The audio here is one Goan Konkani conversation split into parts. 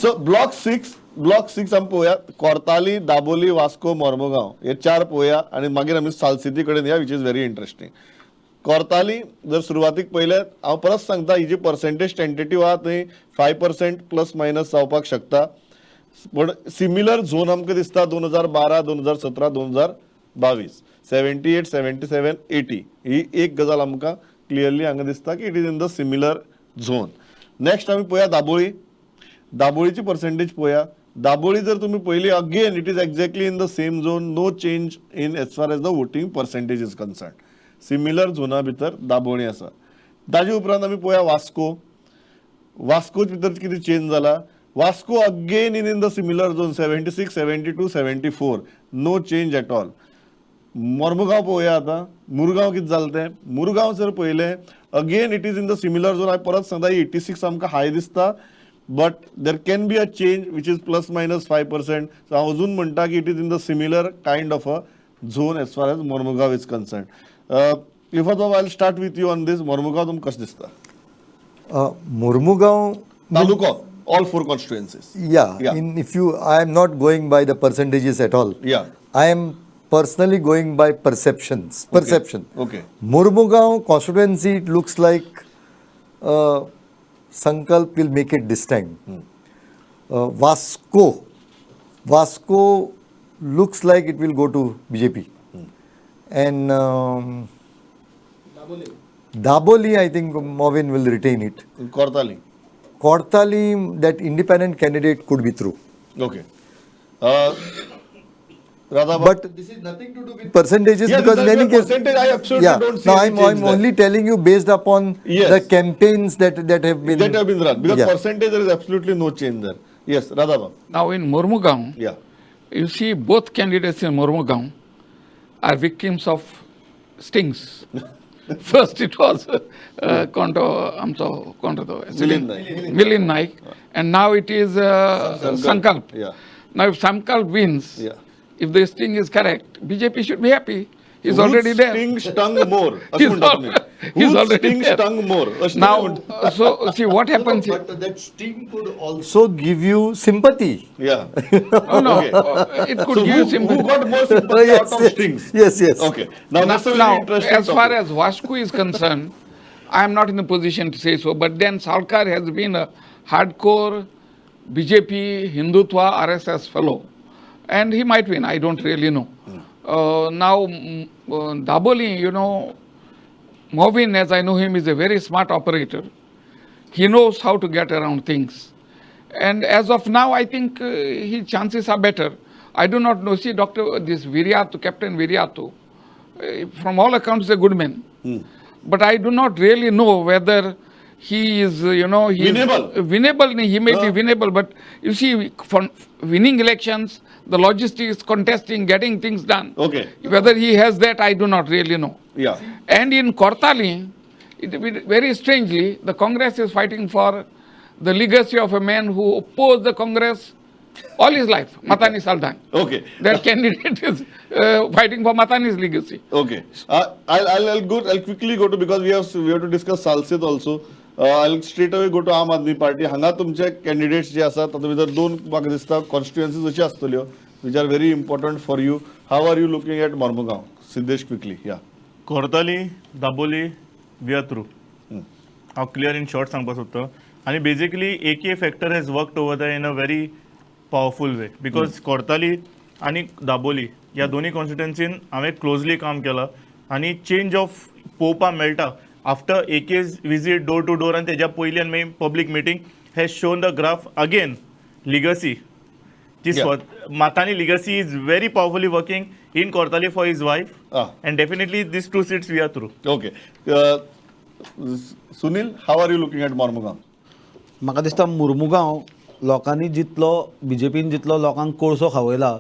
So block six आमी पळोवया. कोर्ताली, दाबोली, वास्को, मोर्मुगांव हे चार पळोवया आनी मागीर आमी सालसिती कडेन या, which is very interesting. Cortalim जर सुरवातीक पळयल्यार, हांव परत सांगता, ही जी पर्सेंटेज टेंटेटीव आहा, थंय 5% प्लस मायनस जावपाक शकता, पण सिमिलर झोन आमकां दिसता. 2012, 2017, 2022, 78, 77, 80, ही एक गजाल आमकां क्लियरली हांगा दिसता की it is in the similar zone. Next आमी पळोवया दाबोळी. दाबोळीची पर्सेंटेज पळोवया. दाबोळी जर तुम्ही पळयली, again it is exactly in the same zone, no change in as far as the voting percentage is concerned. Similar झोना भितर दाबोळी आसा. ताजे उपरांत आमी पळोवया वास्को. वास्कोच भितर कितें चेंज जाला? Vasco again in the similar zone, 76, 72, 74, no change at all. Mormugao पळोवया आतां. मुरगांव कितें जालें तें? मुरगांव जर पळयलें, again it is in the similar zone. हांवें परत सांगता, 86 आमकां हाय दिसता, but there can be a change which is plus minus 5%. So हांव अजून म्हणटा की it is in the similar kind of a zone as far as Mormugao is concerned. Ifat Baba, I start with you on this. Mormugao तुमकां कशें दिसता? Mormugao. तालुको, all four constituencies. Yeah, Yeah. In if you, I am not going by the percentages at all. I am personally going by perceptions. Perception. Mormugao constituency, it looks like Sankalp will make it this time. Vasco looks like it will go to BJP. And Daboli, I think Movin will retain it. Cortalim? Cortalim, that independent candidate could be through. Okay, Radha? But this is nothing to do with percentages Yeah, because in this any is case, percentage, I absolutely don't see No, any I'm, change I'm there. Only telling you based upon the campaigns that have been that have been run, because percentage there is absolutely no change there. Yes, Radha. Now in Mormugao, you see, both candidates in Mormugao are victims of stings. First it was कोण तो आमचो, कोण तो? Milind Naik. Milind Naik. And now it is Sankalp. Now if Sankalp wins, if the sting is correct, BJP should be happy. He's Whose already there. sting stung more? अशें He's म्हणटा तुमी. He's Whose already sting there. Stung more? अशें Now, तुमी म्हणटा. So see what happens here. But that sting could also give you sympathy. No, it could So give you who sympathy. Got more sympathy out of stings? Yes. Okay. Now that's a very Now, interesting as far topic. As Vasco is concerned, I am not in the position to say so, but then Salkar has been a hardcore BJP, Hindutva, RSS fellow, and he might win. I don't really know. Now, Daboli, Movin, as I know him, is a very smart operator. He knows how to get around things. And as of now, I think his chances are better. I do not know. See, Dr. this Viriato, Captain Viriato, from all accounts, a good man. But I do not really know whether he is, he is Winnable. Winnable, he may be winnable, but you see, for winning elections, the logistics, contesting, getting things done. Whether he has that, I do not really know. And in Cortalim, very strangely, the Congress is fighting for the legacy of a man who opposed the Congress all his life, Matani Saldanha. That candidate is fighting for Matani's legacy. Okay. I'll quickly go to, because we have to discuss Salcete also. I'll straight away go to Aam Aadmi Party. हांगा तुमचे कॅन्डिडेट्स जे आसात, तातूंत भितर दोन म्हाका दिसता कॉन्स्टिट्युएन्सीज अशी आसतल्यो which are very important for you. How are you looking at Mormugao, Siddhesh? Quickly, yeah. Cortalim, Dabolim, we are through. हांव क्लियर इन शॉर्ट सांगपाक सोदता आनी basically AK factor has worked over there in a very powerful way, because Cortalim आनी दाबोली ह्या दोन्ही कॉन्स्टिट्युएन्सीन हांवें क्लोजली काम केलां आनी चेंज ऑफ पळोवपाक मेळटा after AK's visit door to door. आनी तेज्या पयलीं आनी मागीर public meeting has shown the graph again, legacy ji. Matani legacy is very powerfully working in Cortalim for his wife and definitely these two seats we are through. Okay, Sunil, how are you looking at Mormugao? म्हाका दिसता मुर्मुगांव लोकांनी जितलो बीजेपीन जितलो लोकांक कोळसो खावयला,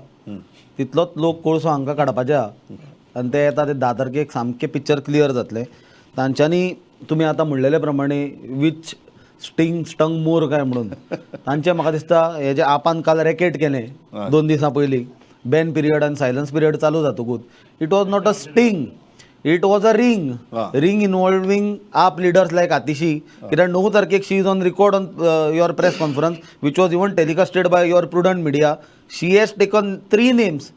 तितलोच लोक कोळसो हांकां काडपाचे आहा आनी ते येता ते 10 तारखेक सामकें पिक्चर क्लियर जातलें तांच्यांनी. तुमी आतां म्हणलेले प्रमाणे, which sting stung मोर काय म्हणून तांचें, म्हाका दिसता हे जे आपान काल रॅकेट केलें 2 दिसां पयलीं, बॅन पिरियड आनी सायलन्स पिरियड चालू जातकूच, it was not a sting. It was a ring. Ah. Ring involving AAP leaders like Atishi. कित्याक 9 तारखेक she is on record on your press conference which was even telecasted by your Prudent Media. She has taken 3 names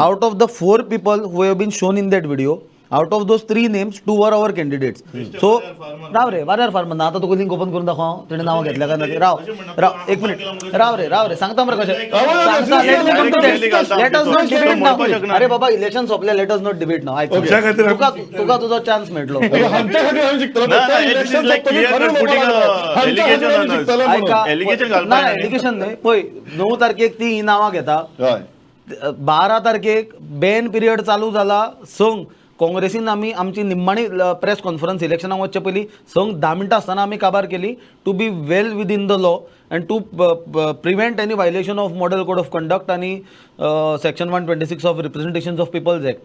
out of the 4 people who have been shown in that video. Out of those 3 names, 2 were our candidates. So राव रे, वाऱ्यार फार्मर ना, आतां तुका लिंक ओपन करून दाखोव हांव, तेणें नांवां घेतल्या काय ना ती. राव राव एक मिनिट, राव रे राव रे, सांगता मरे कशें सांगता. Let us not debate now. अरे बाबा, इलेक्शन सोंपलें, let us not debate now. आयक, तुमच्या खातीर तुका तुका तुजो चान्स मेळटलो. हांच्या खातीर आमी जिखतले. ना, ना, इलेक्शन it is like सोंपतकीर clear खरें cut putting उलोवपाक a लागलो. हांच्या खातीर allegation आमी on us. जिखतले म्हणून. आयका, Allegation घालपाक ना, न्ही. एलिगेशन न्हय. पळय, 9 तारखेक ती ही नांवां घेता. हय. 12 तारखेक बॅन पिरियड चालू जाला. संक काँग्रेसीन आमी आमची निम्माणी प्रेस कॉन्फरन्स इलेक्शनाक वचचे पयलीं संक 10 मिनटां आसतना आमी काबार केली to be well within the law and to prevent any violation of model code of conduct आनी section 126 of Representation of People's Act.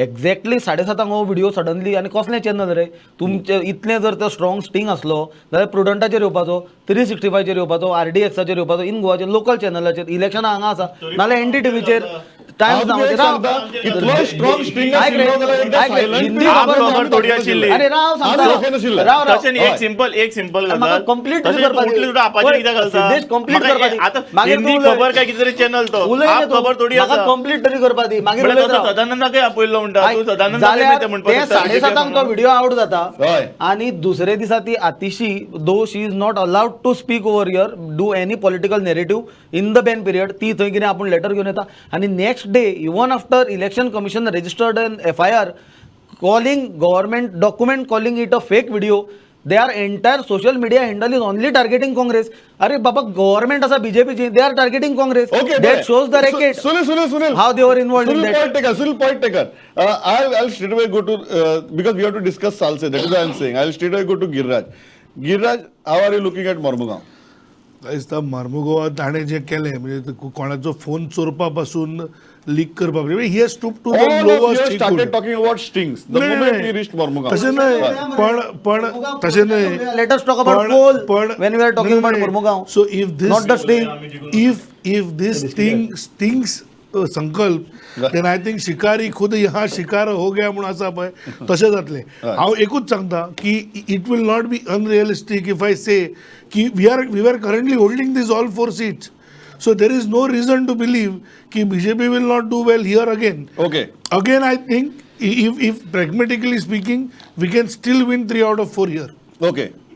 Exactly 7:30 हो व्हिडिओ सडनली, आनी कसलें चॅनल रे तुमचें? इतलें जर तो स्ट्रॉंग स्टिंग आसलो जाल्यार प्रुडंटाचेर येवपाचो, 365चेर येवपाचो, आरडीएक्साचेर येवपाचो, इन गोवाचेर लोकल चॅनलाचेर. इलेक्शनां हांगा आसा, नाल्यार एनडीटीव्हीचेर हांव तुका एक सांगता, कितलोय स्ट्रॉंग स्टिंग आशिल्लो जाल्यार एकदां ऐक रे, silent Hindi period खबर आमी थोडी आशिल्ली. अरे राव, आमी सांगता. दाखयनाशिल्ले. राव राव. तशें न्ही, एक सिंपल म्हाका गजाल. complete तशें करपा तूं दी. उठले तुका आपाचेर पळय, कित्याक घालता? सिद्धेश, complete म्हाका करपा दी. आतां मागीर हिंदी तूं उलय. खबर काय कितें तरी चॅनल तो. उलय आप रे तूं. खबर थोडी म्हाका आसा. कंप्लीट तरी करपा दी, मागीर म्हणल्यार उलयत तसो राव. सदानंदाकय आपयल्लो म्हणटा तूं. सदानंदाकय जाल्यार ते म्हणपाक ते सोदता 7:30 तो व्हिडिओ आउट जाता. हय. आणि दुसरे दिसा ती Atishi, though she is not allowed to speak over here, do any political narrative in the ban period, ती थंय कितें आपूण लेटर घेवन येता आनी next day, even after Election Commission registered an FIR calling government document, calling it a fake video, they are entire social media handle is only targeting Congress. अरे बाबा, गव्हर्नमेंट आसा बीजेपीची, they are targeting Congress. Okay, that shows the racket. Sunil, Sunil, Sunil. How they were involved in Sunil, that. Point taken. Sunil, point taken. I'll straight away go to, because we have to discuss Salse. That is what I'm saying. I'll straight away go to Giriraj. Giriraj, how are you looking at Mormugao? दिसता मार्मुगोवा ताणें जें केलें, म्हणजे ते कोणाचो फोन चोरपा पासून लीक करपा, he has stooped to the All of you lowest have started talking about stings the moment we reached Mormugao. तशें न्हय, पण पण तशें न्हय. Let us talk about coal when we are talking about Mormugao. So if this Not the sting. If this thing stings Sankalp, then I think शिकारी खुद यहाँ शिकार हो गया म्हणून आसा पळय, तशें जातलें. हांव एकूच सांगता की it will not be unrealistic if I say की we are currently holding this all 4 seats, so there is no reason to believe की BJP will not do well here again. Again, I think if pragmatically speaking, we can still win 3 out of 4 here. Okay.